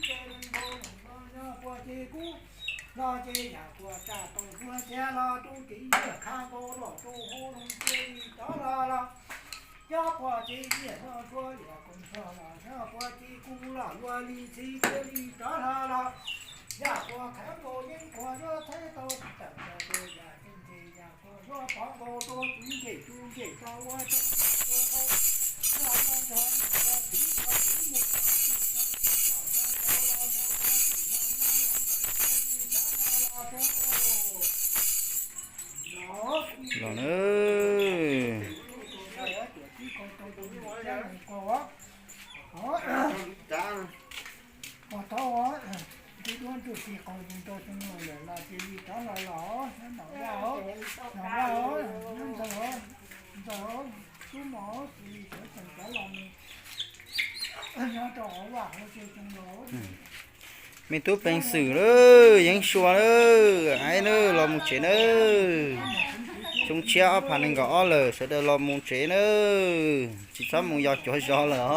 Ces npau npau nyob puag ces kub los ces yam kuas tsam tau hlua thiab los rau kev nyiaj kha npau los rau hauv loog cia li rov los los. Nyob puag ces nyiaj no hlua liam koom txog los nyob puag ces kub los hlua li txhij cia li rov los los. Yam kuas khav npau yeeb kuas yuav thaij tau tawm ntawm tus yam kev ntse yam kuas yuav pov nkaus rau tus nce tus nce rau ua rau ua rau ua rau ua rau tiv rau tiv mus rau tiv rau tiv rau rau rau los rau ua tiv rau rau rau ntawm cia li rov los los rau. Los na. Koj tau, tib duab ntsuj plig qaug zus rau xyoo laus lawm los cia li rov los los, nyob Nom Vaj, Nom Vaj, nyob Ntxawg, Ntxawg, Tub Mos, cia li sawv tsees rov los mus nyob rau hauv vaj hauv tsev xyoo laus. Me tub peev xwm lawm, Yeeb Sua lawm, Aib lawm, los mus tsev nawb. Xyoo tshiab ob phav nees nkaum ob lawm, sawv daws los mus tsev nawb, tsis txhob mus yos cuav zos lawm os.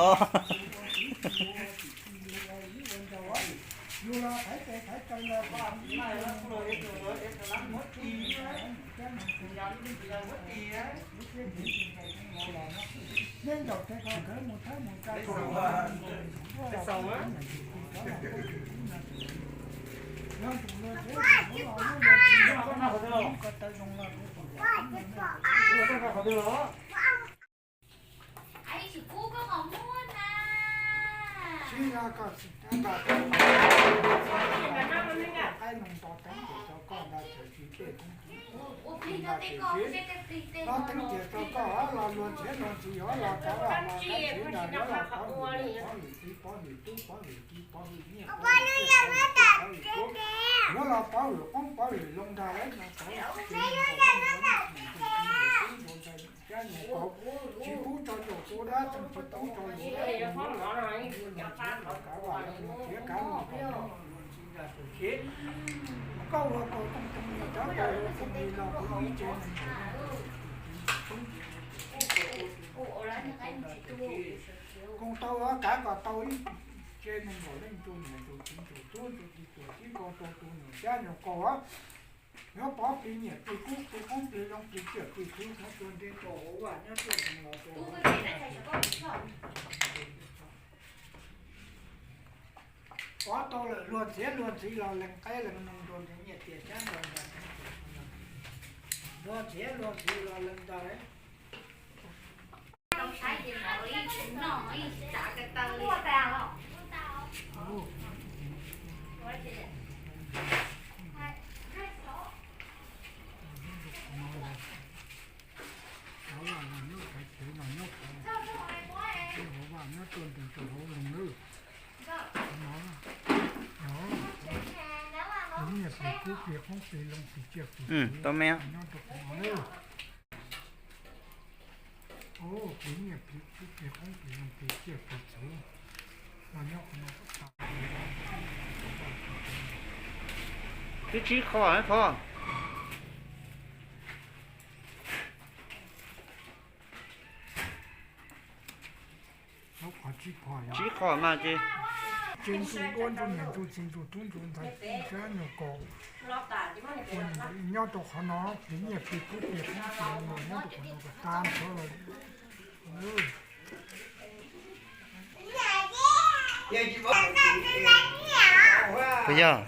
Sib zog koj tsis teb nto, qaib no nto teeb ces rau koj nto, txawm tsis tej teeb, nto teeb ces rau koj los luag ntxhiav luag ntxhi yuav los rov los los teeb ces nto yuav los pov hwm niam pov hwm txiv pov hwm tub pov hwm ki pov hwm nyiaj pov hwm tub, yuav los pov hwm qoob pov hwm loo ntag lauj no. Tsis pub tso ncaum tu dab tsi, tsis pub tso lus dab tsi, luag ntxhiav luag kav vaj, luag ntxhiav kav vaj, luag ntxhi ntag. Koj ua koj kooj too li cov koj ua kooj li los kuv ib tsev nees nkaum leej, kooj tau kav kom tau ib tsev nees nkaum leej, tus niam tus txiv tus tub tus tij tus txib, koj tau tus niam cab nyuag kaus, nyob pov plig nyiaj plig kub plig qoob plig loo plig tsiaj plig txhu, nyob tuaj nte tuaj hauv vaj nyob tuaj nees los tuaj hauv. Pov tau lawm luag ntxhiav luag ntxhi los lees qaib lees noog rau nrhiav nyiaj tias xyab nrog nrog, luag ntxhiav luag ntxhi los lees ntag. Tau me. Twb tsib qho, qho. Tsib qho mas ces. Ces ntsuj duab ntsuj niam ntsuj txiv ntsuj tub ntsuj ntxhais ntsuj sab ntsuj kaus, nyob rau qhov no, plig nyiaj plig kub plig qoob plig loo los nyob rau qhov no kom tag nrho los. Puas yog?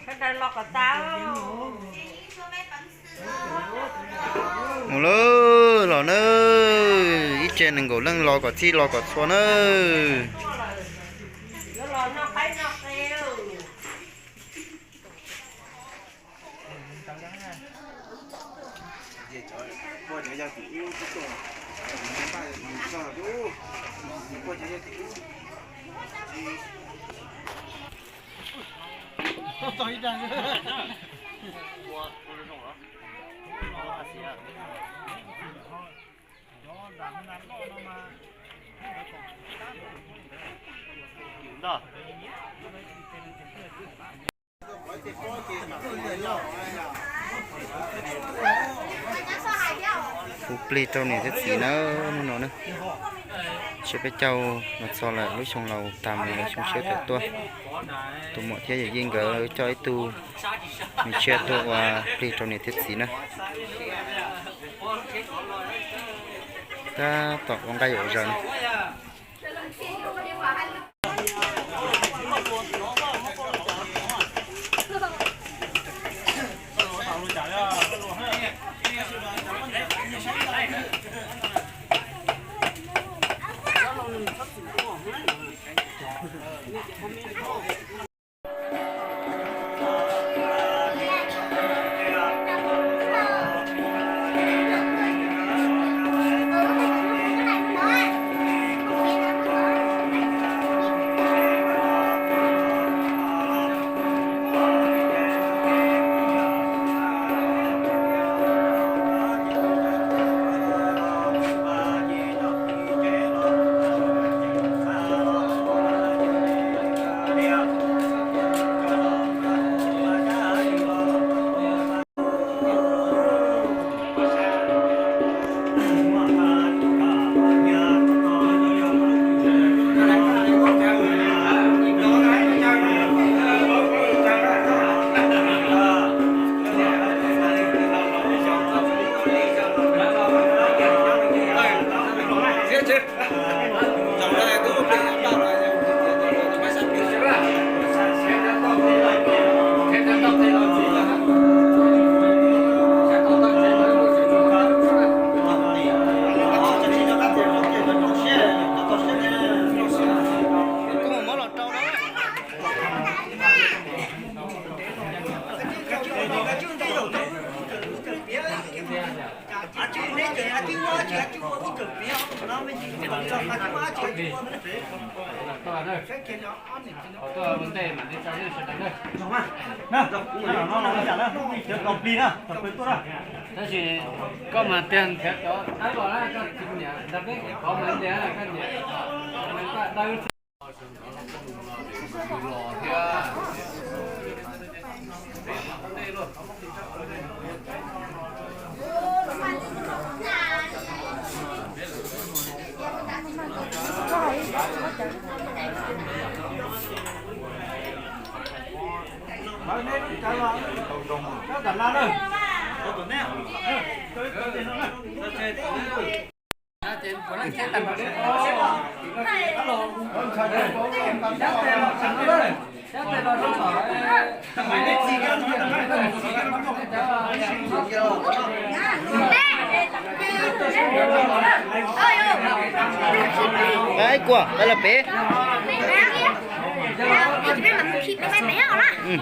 Sawv daws los kom tas. Mus lawm, los nawb, ib tse nees nkaum leej los kom txhij los kom txhua nawb. Pub plig rau niam thiab txiv nawb, hnub no na. Seb peb caug los txog lawm, lub xyoo laus tag mus lawm, xyoo tshiab tawm tuaj. Tus muam thiab yawm yij nkawd coj ib tug me tsiaj tuaj ua plig rau niam thiab txiv na. Tab tom ua nqaij ua zaws na. Tab sis koj mas tiag nrhiav cov dawb los na, koj tsis niam nrog peb kov mas tiag koj niam dawb. Ib kuam peb los pem. Mm.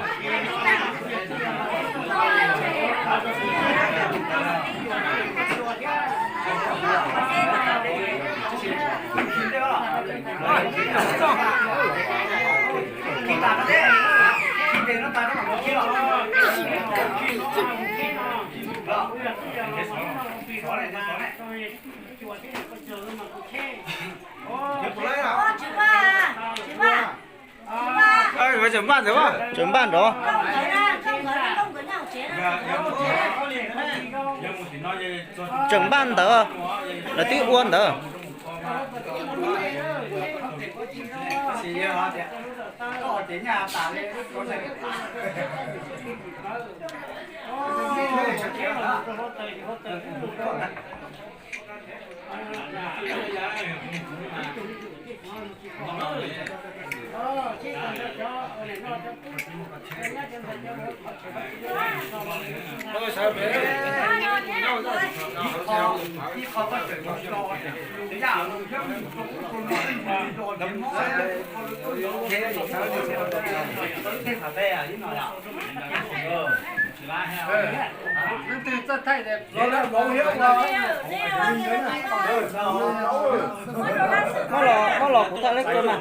Tseem npaj ntawd, tseem npaj nrov. Tseem npaj ntawd, lawv twb ua ntawd. Muab los, muab los kuv thaij leb kawg mas.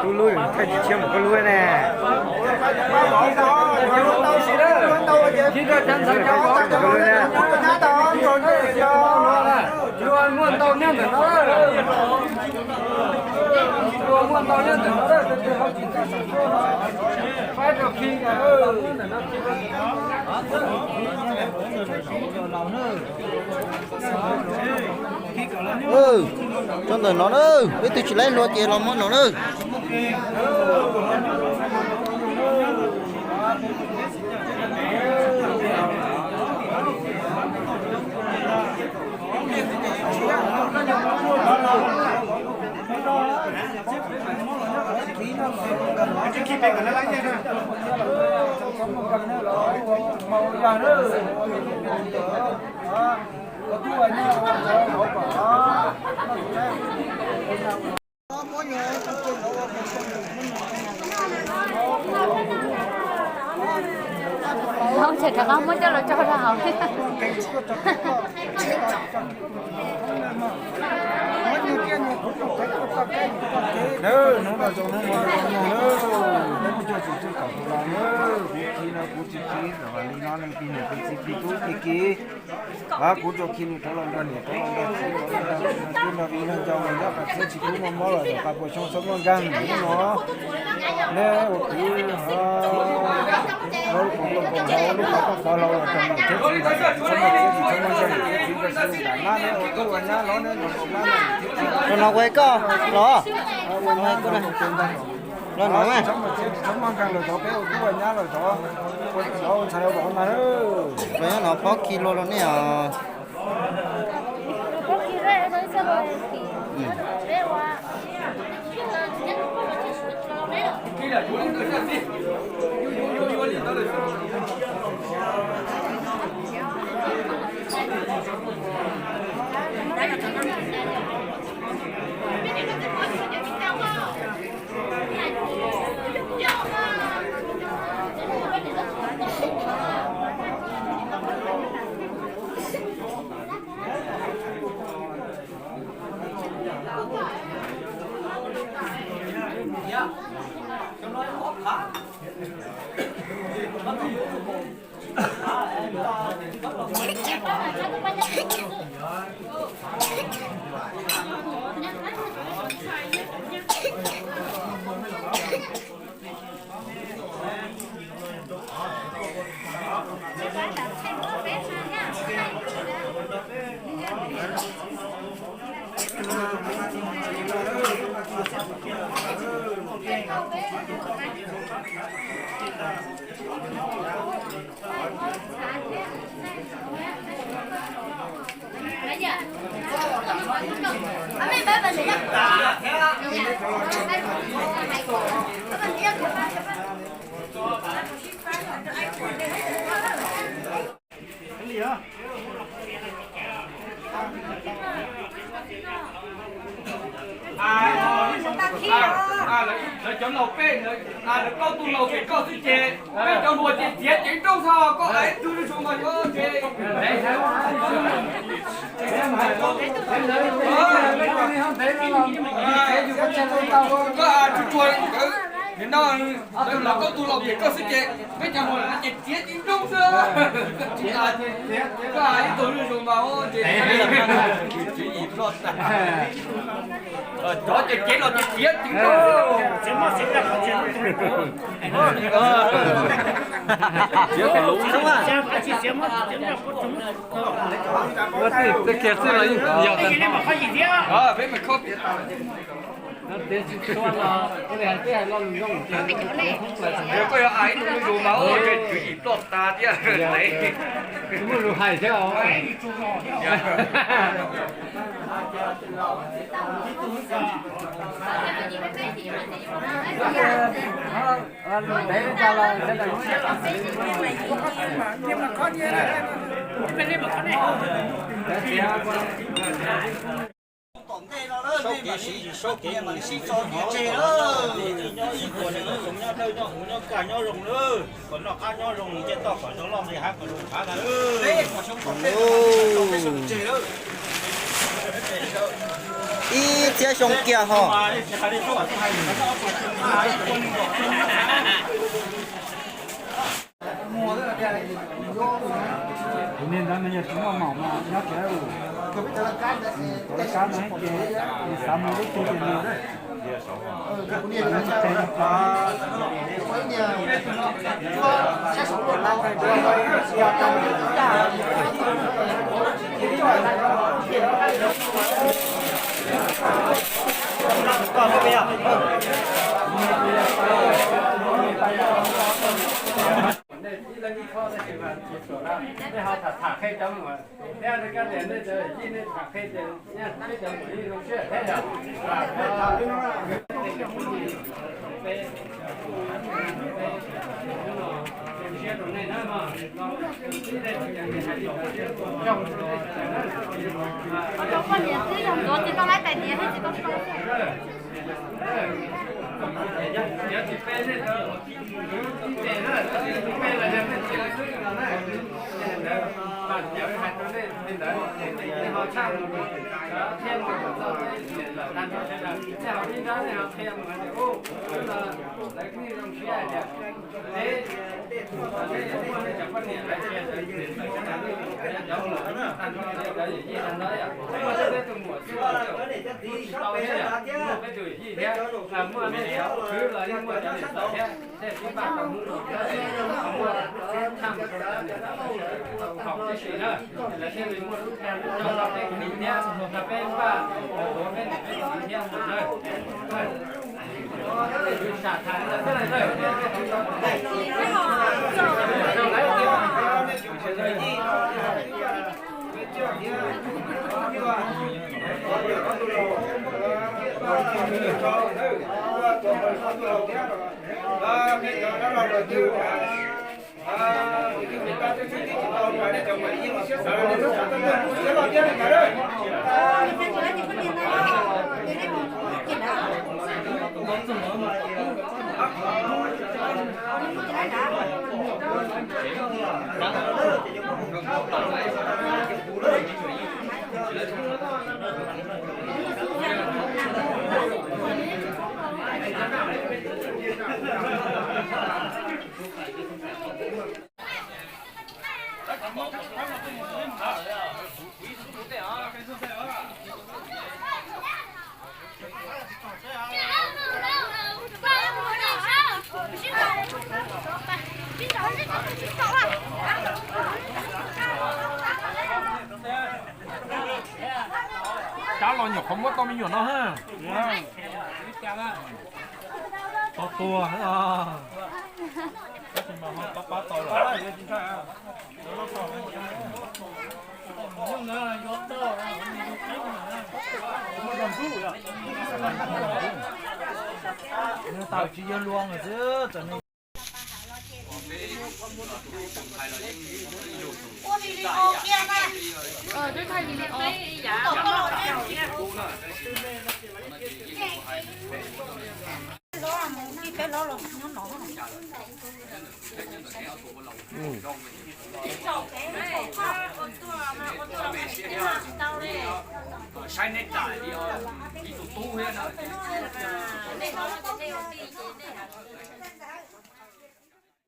Tub lub thaij tsis tshiab mus koj lub ne. Muaj ntau nyob ntawm no. Tso ntawm no na, peb twb tsis laib hlua ces los muab no na. Hauv ces rov qab muab coj los tso rau hauv. Hnub no zoo hnub no zoo no, peb muaj coj tsis txij kom tus los na, kuv khi no kuv tsis khi, li no leej twg niam txiv txiv tub txiv kiv, kuv tsuas khi nws rov los nrog niam rov los nrog txiv, nrog tub nrog vij nrog ncau los nyob qas txhiab tsis pub muaj mob los yog qas puas xyoo txhob muaj nkeeg hnub no. Neb ua kwv hlob kuv tuaj nkoos hauv lub qhov rooj qhov hlau los rau niam thiab txiv, txhob muaj txiab tsis txhob muaj nkeeg niam thiab txiv, rau siab nram nab neb ua tub ua nyab hlob neb nkoos nab neb niam thiab txiv. Rau no ua koj los, los no, txhob muaj txiab tsis txhob muaj nkeeg los tod, peb ua tub ua nyab los tod, ua tub ua ntxhais ua vauv mas. Los nyob no pob khi lua rau nej os. Lawv cov laus peb, lawv kauj tus laus pem koj xwb ces peb cov hluas ces txiav ceev nrooj xwb, koj hais ib tug lwm tus mas yuav ces. Koj tsuag tsuag nkawd, nim no lawv kauj tus laus pem koj xwb ces peb cov hluas no ces txiav ceev nrooj xwb. Koj hais ib tug lwm tus mas ces tswv yim ploj tag. Cov ces cev los ces txiav ceev nrooj. Ua txij tej kiag xwb los yeej yog tag nrho. Peb mas khob tias tsis tshua los ua li hais peb hais lo lus zoo ces koj yog hais ib tug lwm tus mas ua ces tswv yim ploj tag thiab. Tsis muaj lus hais thiab os. Saub kev siv, saub kev mus, ib nyob ib puas neeg, tsoom nyob dawb nyob huv nyob kaj nyob zoo lawm, kom noj qab nyob zoo, nce toj kom zoo loj nqis hav kom zoo khav ntag. Ib txhiab xyoo kiag ho. Tus niag ntawd nws yog tus muaj maum mas nyob tsev, cov laj kab no ces nws xav mus lub twg ces mus. Nej ib leeg ib qho tab sis mas tsis tshua, nej ho tham tham qhia cov muam thiab, nej kab tias nej cov yij nej tham qhia tias nyaj nej cov muam yeej zoo siab thiab yom. Zoo siab rau nej na. Cov poj niam twb yog ntxuav tsis tau laib tais diav thiab tsis tau tau. Muaj peb tus muam xwb los tsis tau thiab, muaj peb tus yij thiab, muaj nej khwv los yeej muaj cov niam tais thiab, tej tib paj tau hnub no thiab, muaj tshaj mus rau cov niam tais tau haum tib si na, lawv thiaj li muaj lub dag lub zog rau peb khwv thiab, rau peb paj, rau peb niam peb txiv thiab na. Sam tham li ntawd xwb lawm. Cab los nyuam qhuav muab tau me nyuam no ha. Tau tua, tab sis mas ho pab pab tau lawm. Nws tau tsis yog luag xwb. Saib neb tais li ib tug tub thiab na.